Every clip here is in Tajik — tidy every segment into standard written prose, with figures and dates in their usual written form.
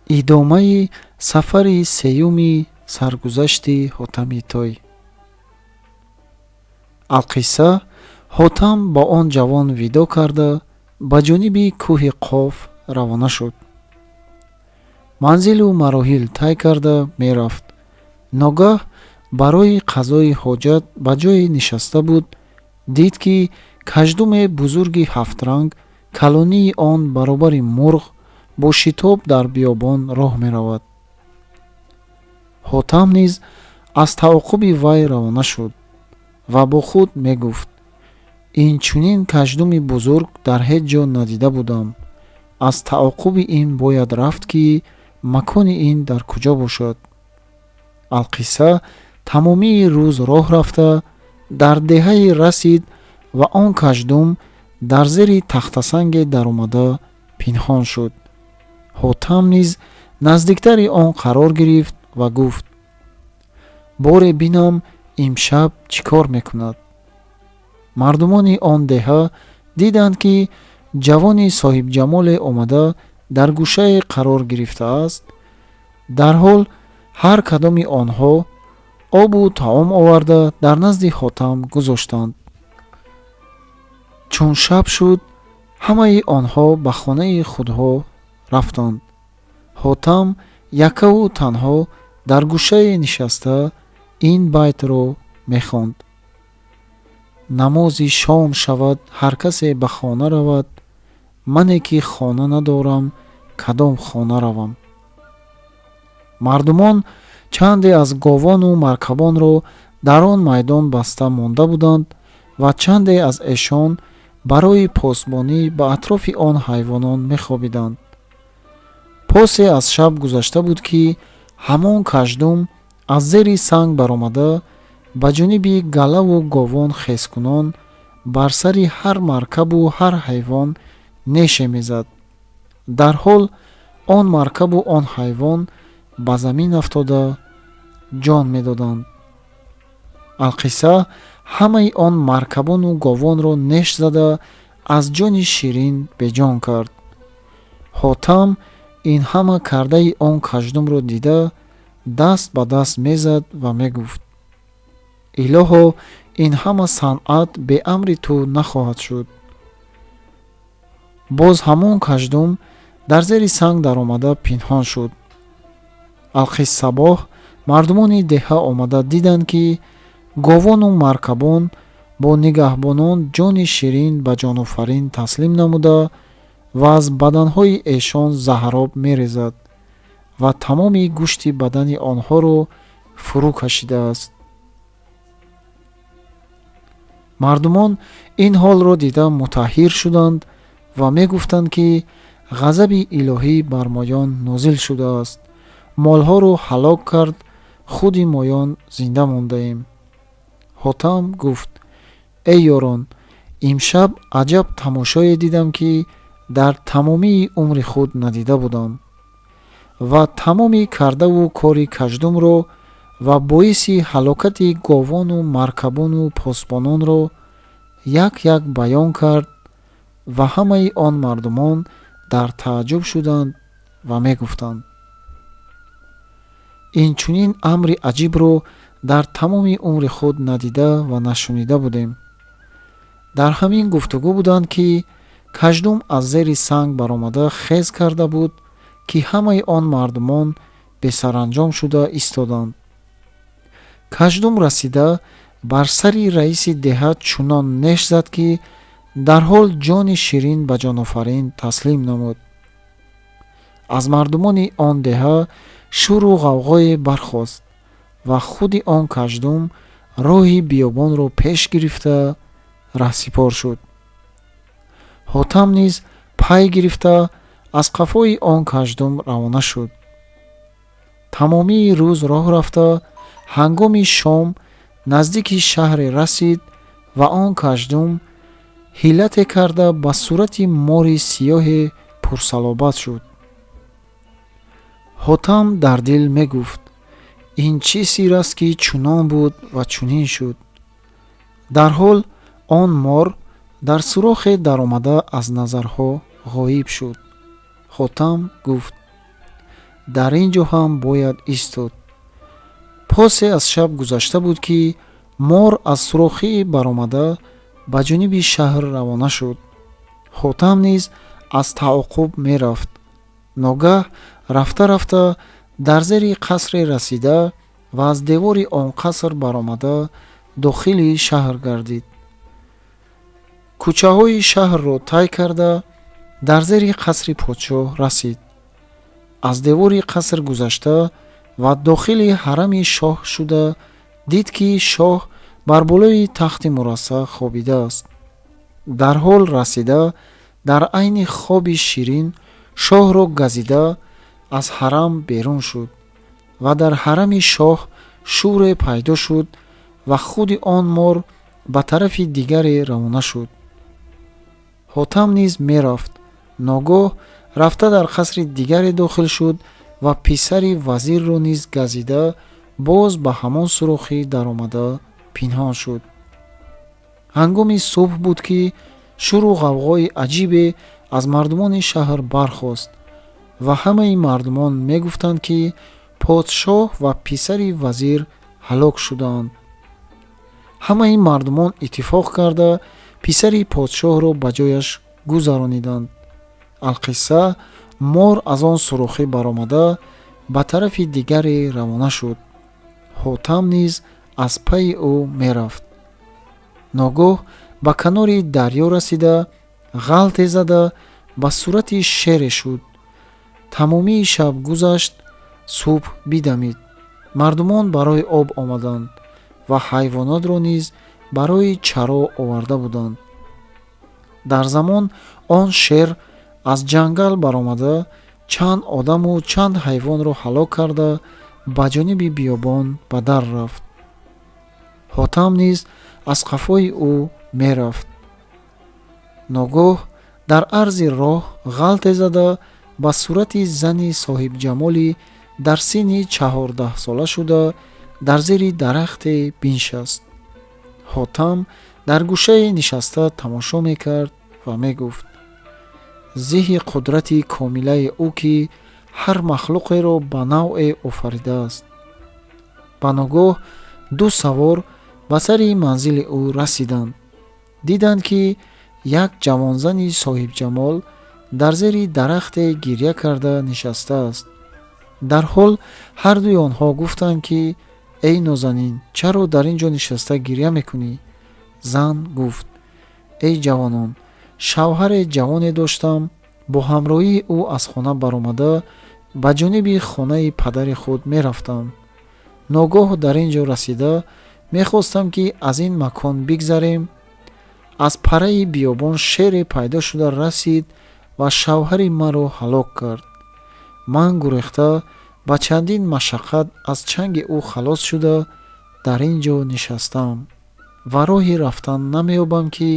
Идомаи сафари сеюми саргузашти Ҳотами Той. Алқисса, Ҳотам бо он ҷавон видоъ карда, ба ҷониби кӯҳи Қоф равона шуд. Манзилу мароҳил тай карда мерафт. Ногаҳ барои қазои ҳоҷат ба ҷое нишаста буд, дид, ки каждуме бузурги ҳафтранг, калонии он баробари мурғ, бо шитоб дар биёбон роҳ меравад. Ҳотам низ аз таоқуби вай равона шуд ва бо худ мегуфт: «Ин чунин каждуми бузург дар ҳеҷ ҷо надида будам. Аз таоқуби ин бояд рафт, ки макони ин дар куҷо бошад». Алқисса, тамомии рӯз роҳ рафта, дар деҳае расид ва он каждум дар зери тахтасанге даромада пинҳон шуд. Ҳотам низ наздиктари он қарор гирифт ва гуфт: «Боре бинам, имшаб чӣ кор мекунад». Мардумони он деҳа диданд, ки ҷавони соҳибҷамоле омада дар гӯшае қарор гирифтааст. Дарҳол ҳар кадоми онҳо обу таом оварда дар назди Ҳотам гузоштанд. Чун шаб шуд, ҳамаи онҳо ба хонаи худҳо рафтанд. Ҳотам яккаву танҳо дар гӯшае нишаста ин байтро мехонд: «Намози шом шавад, ҳар касе ба хона равад, мане ки хона надорам, кадом хона равам?» Мардумон чанде аз говону маркабонро дар он майдон баста монда буданд ва чанде аз эшон барои посбонӣ ба атрофи он ҳайвонон мехобиданд. Посе аз шаб гузашта буд, ки ҳамон каждум аз зери санг баромада, ба ҷониби галаву говон хезкунон, бар сари ҳар маркабу ҳар ҳайвон неше мезад. Дарҳол он маркабу он ҳайвон ба замин афтода ҷон медоданд. Алқисса, ҳамаи он маркабону говонро неш зада, аз ҷони ширин беҷон кард. Ҳотам ин ҳама кардаи он каждумро дида, даст ба даст мезад ва мегуфт: «Илоҳо, ин ҳама санъат беамри ту нахоҳад шуд». Боз ҳамон каждум дар зери санг даромада пинҳон шуд. Алқиссабоҳ мардумони деҳа омада диданд, ки говону маркабон бо нигаҳбонон ҷони ширин ба ҷонофарин таслим намуда ва аз баданҳои эшон заҳроб мерезад ва тамоми гӯшти бадани онҳоро фурӯ кашидааст. Мардумон ин ҳолро дида мутаҳҳир шуданд ва мегуфтанд, ки ғазаби илоҳӣ бар моён нозил шудааст, молҳоро ҳалок кард, худи моён зинда мондаем. Ҳотам гуфт: «Эй ёрон, имшаб аҷаб тамошое дидам, ки дар тамомии умри худ надида будам». Ва тамоми кардаву кори каждумро ва боиси ҳалокати говону маркабону посбононро як як баён кард ва ҳамаи он мардумон дар тааҷҷуб шуданд ва мегуфтанд: «Инчунин амри аҷибро дар тамоми умри худ надида ва нашунида будем». Дар ҳамин гуфтугӯ буданд, ки каждум аз зери санг баромада хез карда буд, ки ҳамаи он мардумон бесаранҷом шуда истоданд. Каждум расида бар сари раиси деҳа чунон неш зад, ки дарҳол ҷони ширин ба ҷонофарин таслим намуд. Аз мардумони он деҳа шӯру ғавғое бархост ва худи он каждум роҳи биёбонро пеш гирифта раҳсипор шуд. Ҳотам низ пай гирифта аз қафои он каждум равона шуд. Тамомии рӯз роҳ рафта, ҳангоми шом наздики шаҳре расид ва он каждум ҳилате карда ба сурати мори сиёҳе пурсалобат шуд. Ҳотам дар дил мегуфт: «Ин чӣ сир аст, ки чунон буд ва чунин шуд?» Дарҳол он мор дар сурохе даромада аз назарҳо ғоиб шуд. Ҳотам гуфт: Дар ин ҷо ҳам бояд истод. Посе аз шаб гузашта буд, ки мор аз сурохӣ баромада ба ҷониби шаҳр равона шуд. Ҳотам низ аз таоқуб мерафт. Ногаҳ рафта рафта дар зери қасре расида ва аз девори он қаср баромада дохили шаҳр гардид. Кӯчаҳои шаҳрро тай карда дар зери қасри подшоҳ расид. Аз девори қаср гузашта ва дохили ҳарами шоҳ шуда дид, ки шоҳ бар болои тахти мурассаъ хобидааст. Дарҳол расида дар айни хоби ширин шоҳро газида аз ҳарам берун шуд ва дар ҳарами шоҳ шӯре пайдо шуд ва худи он мор ба тарафи дигаре равона шуд. Ҳотам низ мерафт. Ногоҳ рафта дар қасри дигаре дохил шуд ва писари вазирро низ газида боз ба ҳамон сурохӣ даромада пинҳон шуд. Ҳангоми субҳ буд, ки шӯру ғавғои аҷибе аз мардумони шаҳр бархост ва ҳамаи мардумон мегуфтанд, ки подшоҳ ва писари вазир ҳалок шудаанд. Ҳамаи мардумон иттифоқ карда писари подшоҳро ба ҷояш гузарониданд. Алқисса, мор аз он сурохӣ баромада ба тарафи дигаре равона шуд. Ҳотам низ аз пайи ӯ мерафт. Ногоҳ ба канори дарё расида ғалте зада ба сурати шере шуд. Тамомии шаб гузашт, субҳ бидамид. Мардумон барои об омаданд ва ҳайвонотро низ барои чаро оварда буданд. Дар замон он шер аз ҷангал баромада чанд одаму чанд ҳайвонро ҳалок карда ба ҷониби биёбон ба дар рафт. Ҳотам низ аз қафои ӯ мерафт. Ногоҳ дар арзи роҳ ғалте зада ба сурати зани соҳибҷамолӣ дар синни 14сола шуда дар зери дарахте биншаст. Ҳотам дар гӯшае нишаста тамошо мекард ва мегуфт: зиҳи қудрати комилаи ӯ, ки ҳар махлуқеро ба навъе офаридааст. Ба ногоҳ ду савор ба сари манзили ӯ расиданд. Диданд, ки як ҷавонзани соҳибҷамол дар зери дарахте гирья карда нишастааст. Дарҳол ҳардуи онҳо гуфтанд, ки эй нозанин, чаро дар ин ҷо нишаста гирья мекунӣ? Зан гуфт: эй ҷавонон, шавҳаре ҷавоне доштам, бо ҳамроҳии ӯ аз хона баромада ба ҷониби хонаи падари худ мерафтам. Ногоҳ дар ин ҷо расида мехостам, ки аз ин макон бигзарем. Аз параи биёбон шере пайдо шуда расид ва шавҳари маро ҳалок кард. Ман гурехта ба чандин машаққат аз чанги ӯ халос шуда дар ин ҷо нишастаам ва роҳи рафтан намеёбам, ки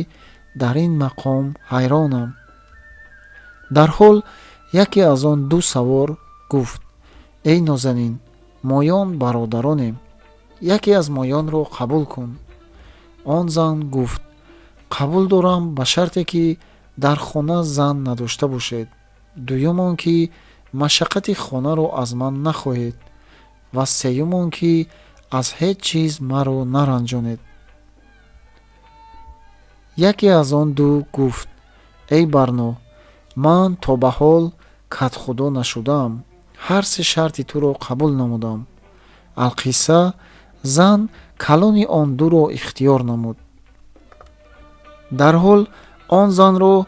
дар ин мақом ҳайронам. Дарҳол яке аз он ду савор гуфт: эй нозанин, моён бародаронем, яке аз моёнро қабул кун. Он зан гуфт: қабул дорам, ба шарте ки дар хона зан надошта бошед, дуюм он ки машаққати хонаро аз ман нахоҳед ва сеюм он ки аз ҳеҷ чиз маро наранҷонед. Яке аз он ду гуфт: эй Барно, ман то ба ҳол кадхудо нашудаам, ҳар се шарти туро қабул намудам. Алқисса, зан калони он дуро ихтиёр намуд. Дарҳол он занро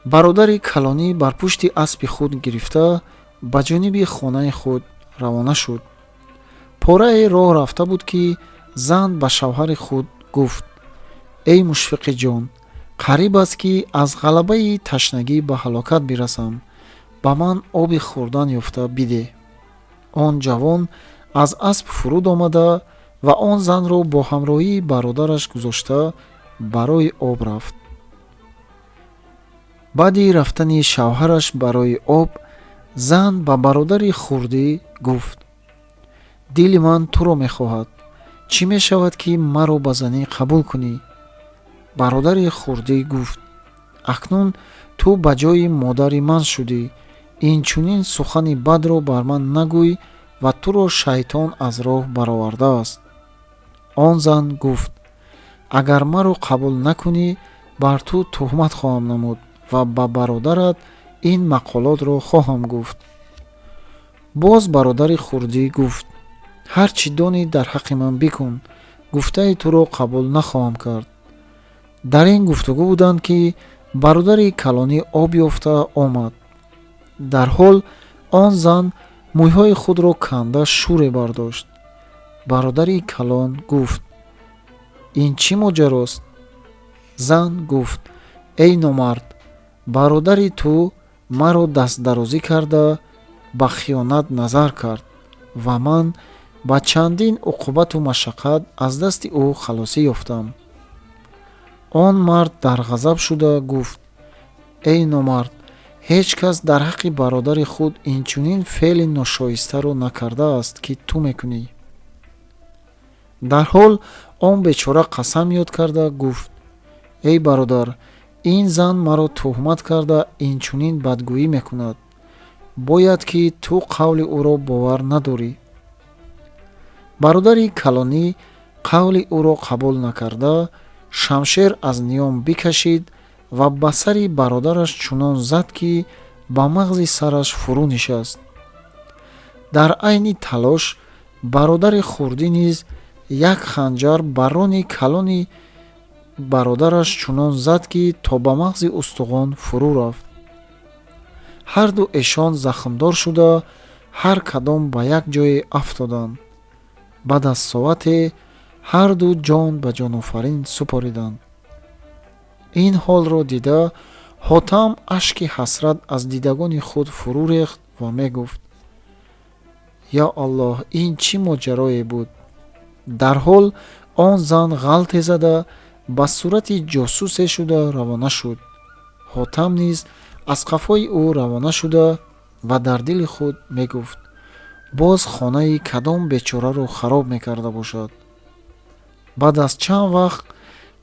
бародари калонӣ бар пушти аспи худ гирифта ба ҷониби хонаи худ равона шуд. Порае роҳ рафта буд, ки зан ба шавҳари худ гуфт: эй мушфиқи ҷон, қариб аст, ки аз ғалабаи ташнагӣ ба ҳалокат бирасам, ба ман оби хӯрдан ёфта бидеҳ. Он ҷавон аз асп фуруд омада ва он занро бо ҳамроҳии бародараш гузошта барои об рафт. Баъди рафтани шавҳараш барои об зан ба бародари хурдӣ гуфт: дили ман туро мехоҳад, чӣ мешавад, ки маро ба занӣ қабул кунӣ? Бародари хурдӣ гуфт: акнун ту ба ҷои модари ман шудӣ, Инчунин сухани бадро бар ман нагӯй ва туро шайтон аз роҳ баровардааст. Он зан гуфт: агар маро қабул накунӣ, бар ту туҳмат хоҳам намуд ва ба бародарат ин мақолотро хоҳам гуфт. Боз бародари хурдӣ гуфт: ҳар чӣ донӣ дар ҳаққи ман бикун, гуфтаи туро қабул нахоҳам кард. Дар ин гуфтугӯ буданд, ки бародари калонӣ об ёфта омад. Дарҳол он зан мӯйҳои худро канда шӯре бардошт. Бародари калон гуфт: ин чӣ моҷарост? Зан гуфт: эй номард, бародари ту маро дастдарозӣ карда ба хиёнат назар кард ва ман ба чандин уқубату машаққат аз дасти ӯ халосӣ ёфтам. Он мард дар ғазаб шуда гуфт: эй номард, ҳеҷ кас дар ҳаққи бародари худ инчунин феъли ношоистаро накардааст, ки ту мекунӣ. Дарҳол он бечора қасам ёд карда гуфт: эй бародар, ин зан маро туҳмат карда инчунин бадгӯӣ мекунад. Бояд ки ту қавли ӯро бовар надорӣ. Бародари калонӣ қавли ӯро қабул накарда, шамшер аз ниём бикашид ва ба сари бародараш чунон зад, ки ба мағзи сараш фурӯ нишаст. Дар айни талош бародари хурдӣ низ як ханҷар бар рони калони бародараш чунон зад, ки то ба мағзи устухон фурӯ рафт. Ҳарду эшон захмдор шуда, ҳар кадом ба як ҷое афтоданд. Баъд аз соате ҳарду ҷон ба ҷонофарин супориданд. Ин ҳолро дида Ҳотам ашки ҳасрат аз дидагони худ фурӯ рехт ва мегуфт: ё Аллоҳ, ин чӣ моҷарое буд? Дарҳол он зан ғалте зада ба сурати ҷосусе шуда равона шуд. Ҳотам низ аз қафои ӯ равона шуда ва дар дили худ мегуфт: боз хонаи кадом бечораро хароб мекарда бошад. Баъд аз чанд вақт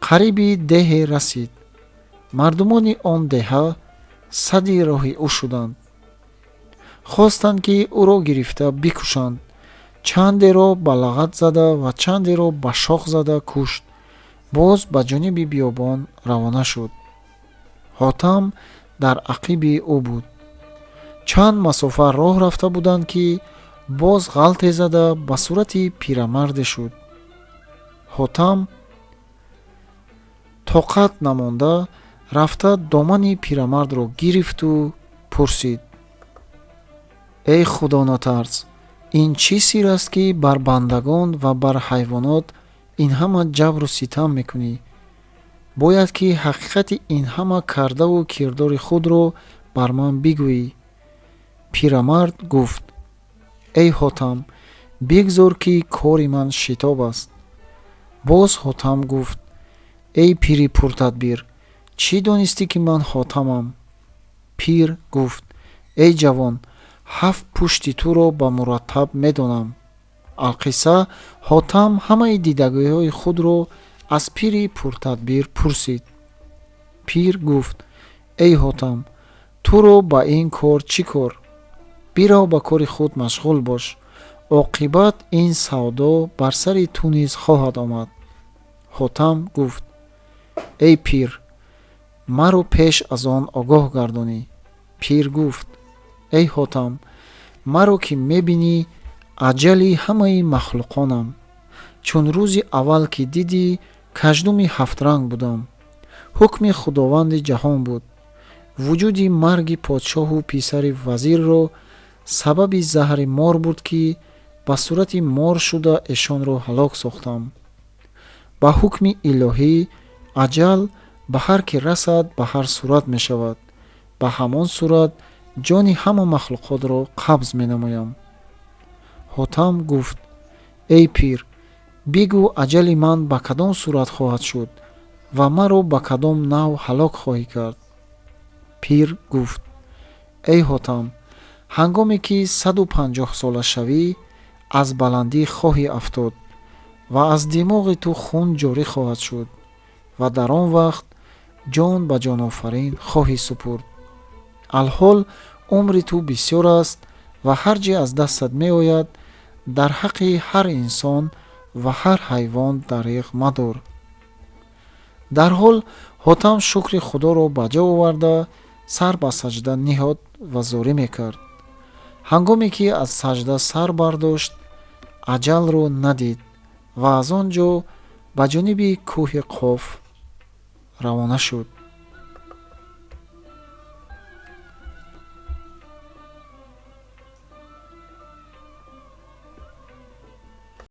қариби деҳе расид. Мардумони он деҳа сади роҳи ӯ шуданд. Хостанд, ки ӯро гирифта бикушанд. Чандеро ба лағат зада ва чандеро ба шох зада кушт. Боз ба ҷониби биёбон равона шуд. Ҳотам дар ақиби ӯ буд. Чанд масофа роҳ рафта буданд, ки боз ғалте зада ба сурати пирамарде шуд. Ҳотам тоқат намонда рафта домани пирамардро гирифту пурсид: эй худонотарс, ин чӣ сир аст, ки бар бандагон ва бар ҳайвонот ин ҳама ҷабру ситам мекунӣ? Бояд ки ҳақиқати ин ҳама кардаву кирдори худро бар ман бигӯӣ. Пирамард гуфт: эй Ҳотам, бигзор, ки кори ман шитоб аст. Боз Ҳотам гуфт: эй пири пуртадбир, чӣ донистӣ, ки ман Ҳотамам? Пир гуфт: эй ҷавон, ҳафт пушти туро ба мураттаб медонам. Алқисса, Ҳотам ҳамаи дидагиҳои худро аз пири пуртадбир пурсид. Пир гуфт: эй Ҳотам, туро ба ин кор чӣ кор? Бирав, ба кори худ машғул бош. Оқибат ин савдо бар сари ту низ хоҳад омад. Ҳотам гуфт: эй пир, маро пеш аз он огоҳ гардонӣ. Пир гуфт: эй Ҳотам, маро ки мебинӣ, аҷали ҳамаи махлуқонам. Чун рӯзи аввал ки дидӣ, каждуми ҳафтранг будам. Ҳукми худованди ҷаҳон буд. Вуҷуди марги подшоҳу писари вазирро сабаби заҳри мор буд, ки ба сурати мор шуда эшонро ҳалок сохтам. Ба ҳукми илоҳӣ аҷал ба ҳар ки расад, ба ҳар сурат мешавад. Ба ҳамон сурат ҷони ҳама махлуқотро қабз менамоям. Ҳотам гуфт: эй пир, бигӯ аҷали ман ба кадом сурат хоҳад шуд ва маро ба кадом нав ҳалок хоҳӣ кард? Пир гуфт: эй Ҳотам, ҳангоме ки 150 сола шавӣ, аз баландӣ хоҳӣ афтод ва аз димоғи ту хун ҷорӣ хоҳад шуд ва дар он вақт ҷон ба ҷонофарин хоҳӣ супурд. Алҳол Умри ту бисёр аст ва ҳар чи аз дастат меояд, дар ҳаққи ҳар инсон ва ҳар ҳайвон дареғ мадор. Дарҳол Ҳотам шукри Худоро ба ҷо оварда, сар ба саҷда ниҳод ва зорӣ мекард. Ҳангоме ки аз саҷда сар бардошт, аҷалро надид ва аз он ҷо ба ҷониби кӯҳи Қоф равона шуд.